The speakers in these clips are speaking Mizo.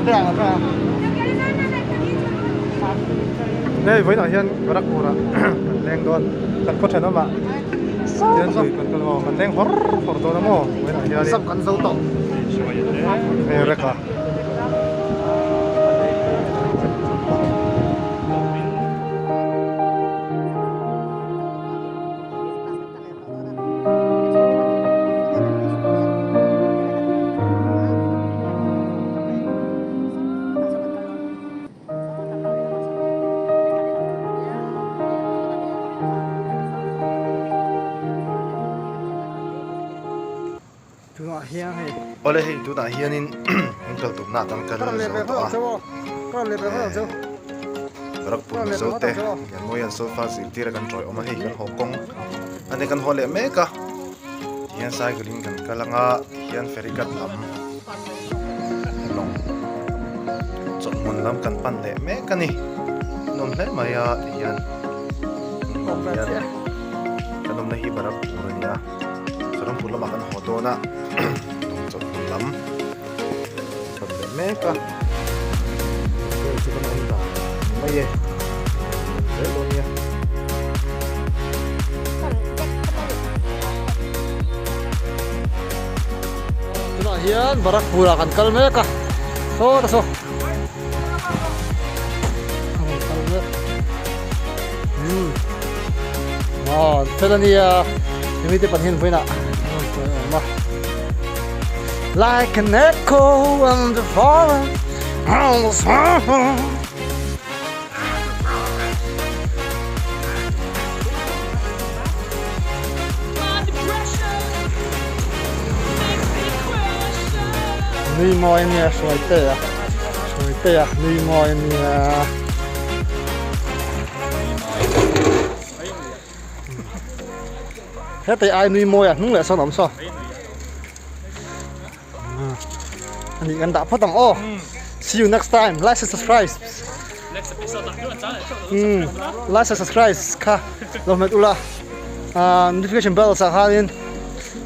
Hei vawiinah hian Gorakhpur ah kan leng dawn kan khaw thenawmah hian lui kan kal maw kan leng hawr hawr dawn a maw vawiinah hianin hei rek a. Awle hei tunah hianin kan kal tumna ah kan kal zo tawh a Gorakhpur Mizo te Lianmawian solfa zirtir a kan tawi awm a hei kan haw kawng a ni kan haw leh mek a tihian cycle in kan kal anga tihian ferry cut lam lawng chawlhhmun lam kan pan leh mek a ni nuam hle mai a tihian hian kan awmna hi Gorakhpur a ni a. Sarampur lamah kan haw dawn a lawng chawlhhmun lam kan leh mek a heng chu kan awm dan ni mai e zel dawn nia. Tunah hian Barakpur ah kan kal mek a saw ta saw kan kal mek umm aw fel ania hemi te pahnih an vawiinah an rawn sawi awm a like an echo on the forest on the sun. Nui mawi ania Hruaitea Hruaitea nui mawi ania Hetei ai nui mawi a hnung leh sawn a awm saw Ani kan dah phawt ang aw. See you next time. Like and subscribe. Like and subscribe kha lo hmet ula. Notification bell sa khanin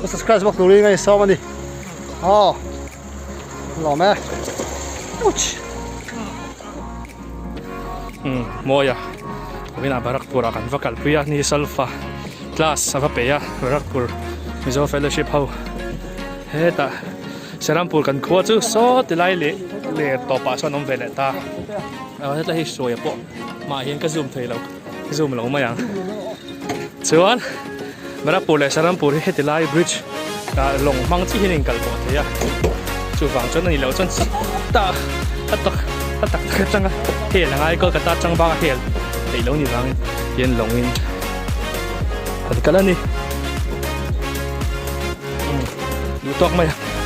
subscribe bawk turin a insawm a ni. Aw. Lawm e. Ouch. Mawia Vawinah Barakpur ah kan va kalpui a ni Solfa class a va pe a Barakpur Mizo Fellowship ho hetah Serampur kan khua chu saw ti lai leh leh tawpah chuan awm ve leh ta hetlai hi hruaia pawh mah hian ka zoom thei lo zoom lo mai ang chuan Barakpur leh Serampur hi heti lai bridge lawng hmang chiah hian a inkal pawh thei a chuvang chuan a ni loh chuan chutah a tak a tak tak atanga hel a ngai Kolkata atang bak a hel theih lo ni vangin tihian lawngin kan kal a ni. Duh tawk mai a.